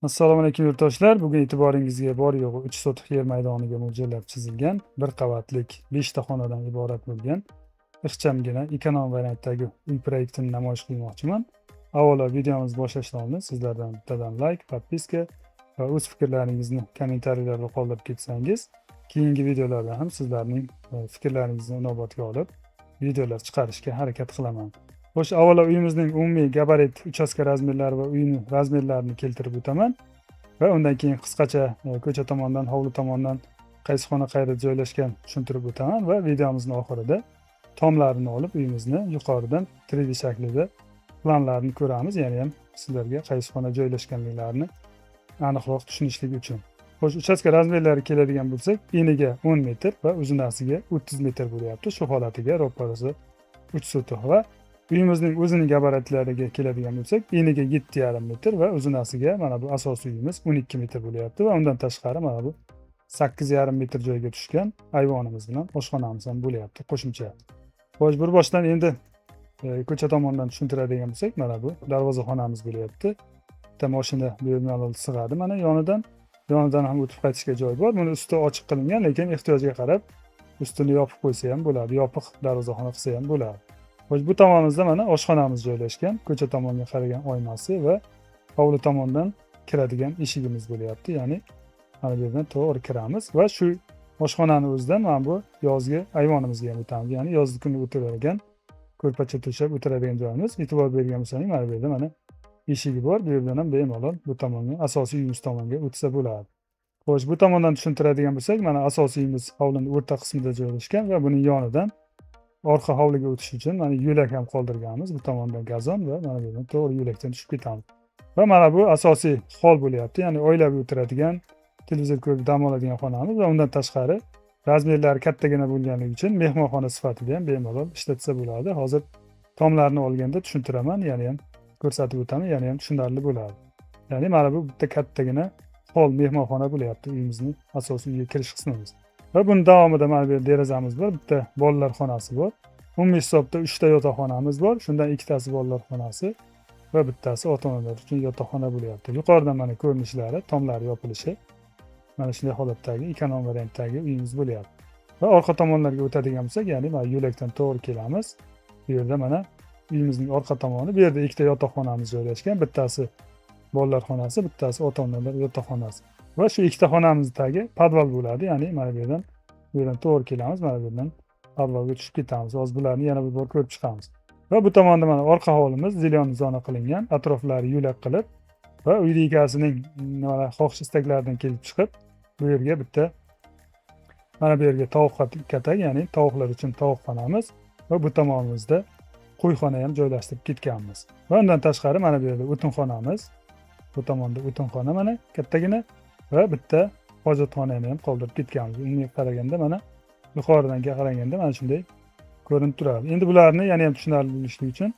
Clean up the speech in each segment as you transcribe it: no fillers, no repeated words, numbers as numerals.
Assalomu alaykum, yurtdoshlar. Bugun e'tiboringizga bor yo'g'i 3 sotix yer maydoniga mo'ljallab chizilgan bir qavatlik 5 ta xonadan iborat bo'lgan ixchamgina ekonom variantdagi uy proyektini namoyish qilmoqchiman. Avvalo videomizni boshlashdan oldin sizlardan bittadan layk, подписка va o'z fikrlaringizni kommentariyalarda qoldirib ketsangiz, keyingi videolarda ham sizlarning fikrlaringizni inobatga olib videolar chiqarishga harakat qilaman. Xo'sh, avvalo uyimizning umumiy gabarit, uchastka razmerlari va uyning razmerlarini keltirib o'taman va undan keyin qisqacha ko'cha tomondan, hovli tomondan qaysi xona qayerda joylashgan tushuntirib o'taman va videomizni oxirida tomlarini olib, uyimizni yuqoridan 3D shaklida planlarini ko'ramiz, ya'ni ham sizlarga qaysi xona joylashganliklarini aniqroq tushunishlik uchun. Xo'sh, uchastka razmerlari keladigan bo'lsak, eniga 10 metr va uzunasiga 30 metr bo'lyapti. Shu holatiga ro'parasi 3 sotix va uyimizning o'zining gabaritlariga keladigan bo'lsak, eniga 7,5 metr va uzunasiga mana bu asosiy uyimiz 12 metr bo'lyapti va undan tashqari mana bu 8,5 metr joyga tushgan ayvonimiz bilan oshxonamiz ham bo'lyapti qo'shimcha. Xo'sh, bir boshdan endi ko'cha tomondan tushuntiradigan bo'lsak, mana bu darvozaxonamiz bo'lyapti. Bitta mashina bemalol sig'adi mana yonidan. Yonidan ham o'tib qaytishga joy bor. Buni usti ochiq qilingan, lekin ehtiyojga qarab ustini yopib qo'ysa ham bo'ladi, yopiq darvozaxona qilsa ham bo'ladi. Xo'sh, bu tomonimizda mana oshxonamiz joylashgan, ko'cha tomonga qaragan oynasi va hovli tomondan kiradigan eshigimiz bo'lyapti. Ya'ni mana bu yerdan to'g'ri kiramiz va shu oshxonani o'zidan mana bu yozgi ayvonimizga ham o'tamiz. Ya'ni yozgi kuni o'tiradigan, ko'rpacha to'shab o'tiradigan joyimiz. E'tibor bergan bo'lsangiz, mana bu yerda mana eshigi bor. Bu yerdan ham bemalol bu tomonga, asosiy uyimiz tomonga o'tsa bo'ladi. Xo'sh, bu tomondan tushuntiradigan bo'lsak, mana asosiy uyimiz hovlining o'rta qismida joylashgan va buning yonidan orqa hovliga o'tish uchun mana yo'lak ham qoldirganmiz. Bu tomondan gazon va mana bu yerdan to'g'ri yo'lakdan tushib ketamiz. Va mana bu asosiy hol bo'lyapti. Ya'ni oilaviy o'tiradigan, televizor ko'rib dam oladigan xonamiz va undan tashqari razmerlari kattagina bo'lganligi uchun mehmonxona sifatida ham bemalol ishlatsa bo'ladi. Hozir tomlarni olganda tushuntiraman, yana ham ko'rsatib o'taman, yana ham tushunarli bo'ladi. Ya'ni mana bu bitta kattagina hol, mehmonxona bo'lyapti uyimizni asosiy uyga kirish qismimiz. Va buni davomida mana bu yerda derazamiz bor, bitta bolalar xonasi bor. Umumiy hisobda uchta yotoqxonamiz bor. Shundan ikkitasi bolalar xonasi va bittasi ota-onalar uchun yotoqxona bo'lyapti. Yuqoridan mana ko'rinishlari, tomlari yopilishi. Mana shunday holatdagi ekonom variantdagi uyimiz bo'lyapti. Va orqa tomonlarga o'tadigan bo'lsak, ya'ni mana yo'lakdan to'g'ri kelamiz. Bu yerda mana uyimizning orqa tomoni, bu yerda ikkita yotoqxonamiz joylashgan. Bittasi bolalar xonasi, bittasi ota-onalar yotoqxonasi. Va shu ikkita xonamizni tagi podval bo'ladi. Ya'ni mana bu yerdan to'g'ri kelamiz, mana bu yerdan podvalga tushib ketamiz. Hozir bularni yana bir bor ko'rib chiqamiz. Va bu tomonda mana orqa hovlimiz зелёный zona qilingan, atroflari yo'lak qilib va uy egasining nimalar xohish istaklaridan kelib chiqib bu yerga bitta, mana bu yerga tovuq katak, ya'ni tovuqlar uchun tovuqxonamiz va bu tomonimizda qo'yxona ham joylashtirib ketganmiz. Va undan tashqari mana bu yerda o'tinxonamiz. Bu tomonda o'tinxona mana kattagina va bitta hojatxonani ham qoldirib ketganmiz. Unga qaraganda, mana yuqoridan qaraganda mana shunday ko'rinib turadi. Endi bularni yana ham tushunarli bo'lishi uchun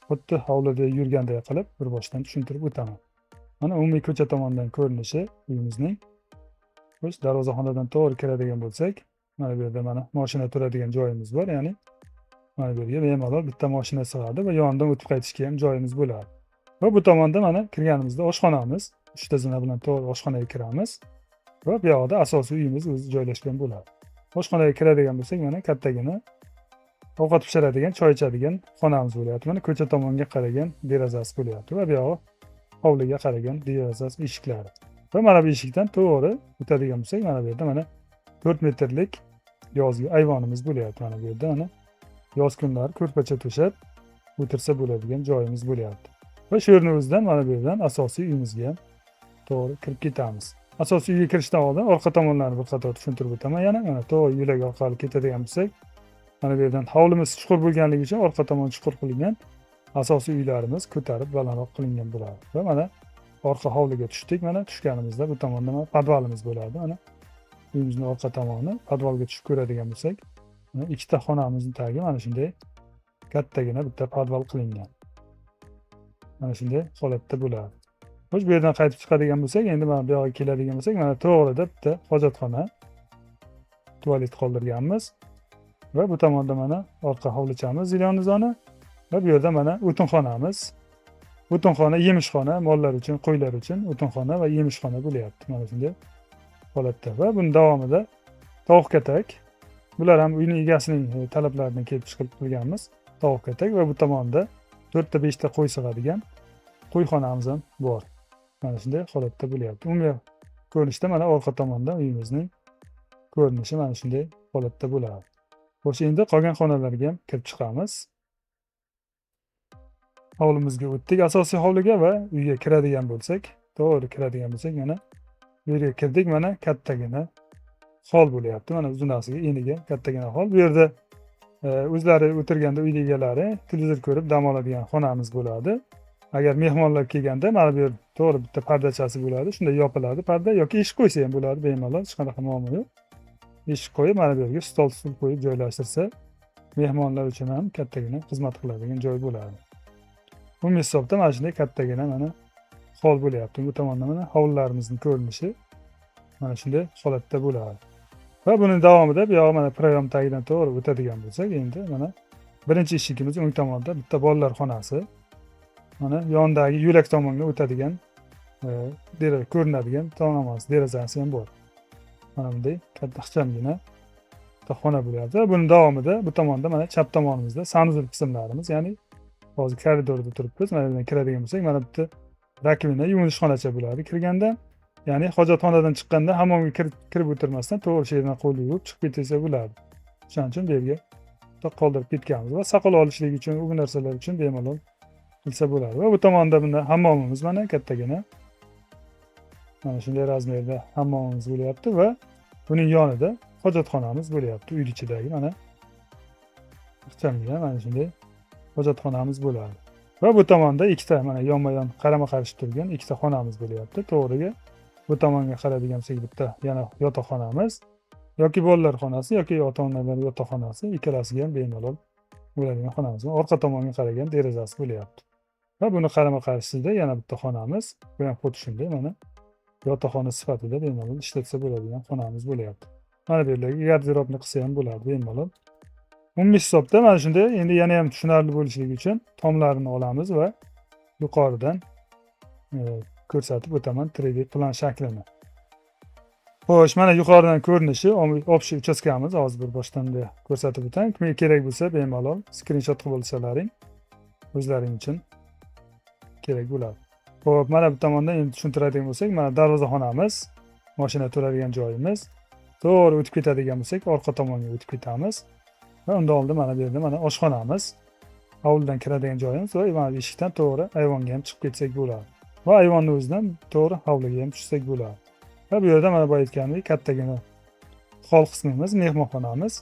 xuddi hovlida yurganday qilib bir boshdan tushuntirib o'taman. Mana umumiy ko'cha tomondan ko'rinishi uyimizning. Xo'sh, darvozaxonadan to'g'ri kiradigan bo'lsak, mana bu yerda mana mashina turadigan joyimiz bor, ya'ni mana bu yerga bemalol bitta mashina sig'adi va yonidan o'tib qaytishga ham joyimiz bo'ladi. Va bu tomonda mana kirganimizda oshxonamiz, uchta zina bilan to'g'ri oshxonaga kiramiz va bu yoqda asosiy uyimiz o'zi joylashgan bo'ladi. Oshxonaga kiradigan bo'lsak, mana kattagina ovqat pishiradigan, choy ichadigan xonamiz bo'lyapti. Mana ko'cha tomonga qaragan derazasi bo'lyapti va bu yog'i hovliga qaragan derazasi, eshiklari. Va mana bu eshikdan to'g'ri o'tadigan bo'lsak, mana bu yerda mana 4 metrlik yozgi ayvonimiz bo'lyapti. Mana bu yerda mana yoz kunlari ko'rpacha to'shab o'tirsa bo'ladigan joyimiz bo'lyapti. Va shu yerni o'zidan, mana bu yerdan asosiy uyimizga ham to'g'ri kirib ketamiz. Asosiy uyga kirishdan oldin orqa tomonlarni bir qator tushuntirib o'taman yana. Mana to'g'ri yo'lak orqali ketadigan bo'lsak, mana bu yerdan hovlimiz chuqur bo'lganligi uchun orqa tomon chuqur qilingan. Asosiy uylarimiz ko'tarib balandroq qilingan bo'ladi. Va mana orqa hovliga tushdik. Mana tushganimizda bu tomonda mana podvalimiz bo'ladi. Mana uyimizning orqa tomoni, podvalga tushib ko'radigan bo'lsak, mana ikkita xonamizni tagi mana shunday kattagina bitta podval qilingan. Mana shunday holatda bo'ladi. Xo'sh, bu yerdan qaytib chiqadigan bo'lsak, endi mana bu yoqqa keladigan bo'lsak, mana to'g'rida bitta hojatxona, tualet qoldirganmiz. Va bu tomonda mana orqa hovlichamiz, зелёный zona va bu yerda mana o'tinxonamiz. O'tinxona, yemishxona, mollar uchun, qo'ylar uchun o'tinxona va yemishxona bo'lyapti mana shunday holatda. Va buni davomida tovuq katak. Bular ham uyning egasining talablaridan kelib chiqib qilganmiz. Tovuq katak va bu tomonda 4 ta 5 ta qo'y sig'adigan qo'yxonamiz ham bor. Mana shunday holatda bo'lyapti. Umumiy ko'rinishda mana orqa tomondan uyimizning ko'rinishi mana shunday holatda bo'ladi. Xo'sh, endi qolgan xonalarga ham kirib chiqamiz. Hovlimizga o'tdik, asosiy hovliga, va uyga kiradigan bo'lsak, to'g'ri kiradigan bo'lsak, mana bu yerga kirdik, mana kattagina hol bo'lyapti. Mana uzunasiga eniga kattagina hol. Bu yerda o'zlari o'tirganda uy egalari televizor ko'rib dam oladigan xonamiz bo'ladi. Agar mehmonlar kelganda mana bu yer to'g'ri bitta pardachasi bo'ladi, shunda yopiladi parda yoki eshik qo'ysa ham bo'ladi bemalol, hech qanaqa muammo yo'q. Eshik qo'yib, mana bu yerga stol, stul qo'yib joylashtirsa, mehmonlar uchun ham kattagina xizmat qiladigan joy bo'ladi. Umumiy hisobda mana shunday kattagina mana hol bo'lyapti. Bu tomonda mana hovlilarimizning ko'rinishi mana shunday holatda bo'ladi. Va buning davomida bu yog'i mana проём tagidan to'g'ri o'tadigan bo'lsak, endi mana birinchi eshigimiz o'ng tomonda bitta bolalar xonasi. Mana yonidagi yo'lak tomonga o'tadigan ko'rinadigan tomonasi, derazasi ham bor. Mana bunday katta ixchamgina bitta xona bo'lyapti. Va buning davomida bu tomonda mana chap tomonimizda санузел qismlarimiz, ya'ni hozir koridorda turibmiz. Mana bu yerdan kiradigan bo'lsak, mana bitta раковина, yuvinish xonacha bo'ladi kirganda. Ya'ni hojatxonadan chiqqanda hammomga kirib o'tirmasdan to'g'ri shu yerdan qo'l yuvib chiqib ketsa bo'ladi. O'shaning uchun bu yerga bitta qoldirib ketganmiz va soqol olishlik uchun, u narsalar uchun bemalol qilsa bo'ladi. Va bu tomonda bunda hammomimiz mana kattagina. Mana shunday razmerda hammomimiz bo'lyapti va buning yonida hojatxonamiz bo'lyapti. Uy ichidagi mana ixchamgina mana shunday hojatxonamiz bo'ladi. Va bu tomonda ikkita mana yonma-yon qarama-qarshi turgan ikkita xonamiz bo'lyapti. To'g'riga bu tomonga qaraydigan bo'lsak, bitta yana yotoqxonamiz yoki bolalar xonasi yoki ota-onalar yotoqxonasi, ikkalasiga ham bemalol bo'ladigan xonamiz. Orqa tomonga qaragan derazasi bo'lyapti. Va buni qarama-qarshisida yana bitta xonamiz. Bu ham xuddi shunday mana yotoqxona sifatida bemalol ishlatsa bo'ladigan xonamiz bo'lyapti. Mana bu yerlarga garderobni qilsa ham bo'ladi bemalol. Umumiy hisobda mana shunday. Endi yana ham tushunarli bo'lishligi uchun tomlarini olamiz va yuqoridan ko'rsatib o'taman 3D plan shaklini. Xo'sh, mana yuqoridan ko'rinishi общий uchastkamiz hozir bir boshdan ko'rsatib o'taman. Kimga kerak bo'lsa bemalol skrinshot qilib olsalaring o'zlaring uchun kerak bo'ladi. Xo'p, mana bu tomondan endi tushuntiradigan bo'lsak, mana darvozaxonamiz, mashina turadigan joyimiz. To'g'ri o'tib ketadigan bo'lsak, orqa tomonga o'tib ketamiz. Va undan oldin mana bu yerda mana oshxonamiz. Hovlidan kiradigan joyimiz va mana bu eshikdan to'g'ri ayvonga ham chiqib ketsak bo'ladi. Va ayvonni o'zidan to'g'ri hovliga ham tushsak bo'ladi. Va bu yerda mana boya aytganimdek kattagina hol qismimiz, mehmonxonamiz.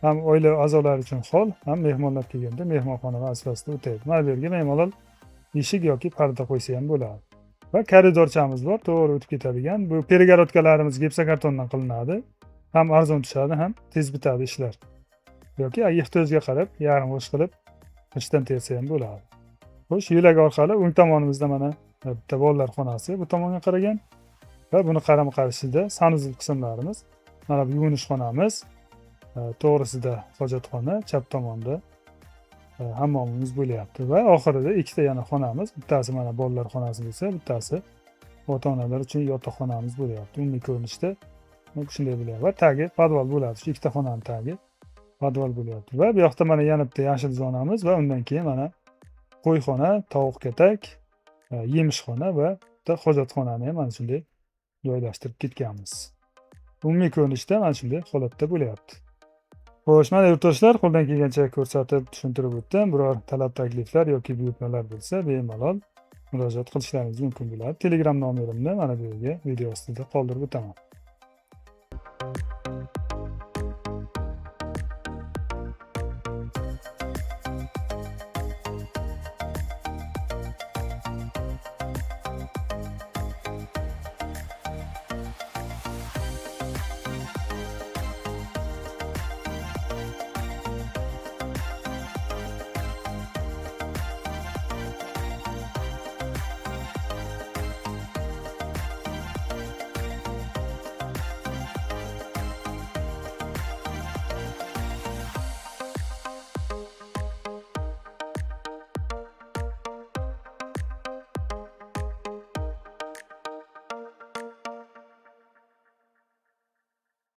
Ham oila a'zolari uchun hol, ham mehmonlar kelganda mehmonxona vazifasida o'taydi. Mana bu yerga bemalol eshik yoki parda qo'ysa ham bo'ladi. Va koridorchamiz bor, to'g'ri o'tib ketadigan. Bu перегородка larimiz gipsokartondan qilinadi. Ham arzon tushadi, ham tez bitadi ishlar. Yoki ehtiyojga qarab yarim g'isht qilib g'ishtdan tersa ham bo'ladi. Xo'sh, yo'lak orqali o'ng tomonimizda mana bitta bolalar xonasi bu tomonga qaragan va buni qarama-qarshisida санузел qismlarimiz. Mana bu yuvinish xonamiz, to'g'risida hojatxona, chap tomonda hammomimiz bo'lyapti va oxirida ikkita yana xonamiz. Bittasi mana bolalar xonasi bo'lsa, bittasi ota-onalar uchun yotoqxonamiz bo'lyapti. Umumiy ko'rinishda shunday bo'lyapti va tagi podval bo'ladi. Shu ikkita xonani tagi podval bo'lyapti. Va bu yoqda mana yana bitta yashil zonamiz va undan keyin mana qo'yxona, tovuq katak, yemishxona va bitta hojatxonani ham mana shunday joylashtirib ketganmiz. Umumiy ko'rinishda mana shunday holatda bo'lyapti. Xo'sh, mana yurtdoshlar, qo'ldan kelgancha ko'rsatib, tushuntirib o'tdim. Biror talab takliflar yoki buyurtmalar bo'lsa, bemalol murojaat qilishlaringiz mumkin bo'ladi. Telegram nomerimni mana bu yerga video ostida qoldirib o'taman.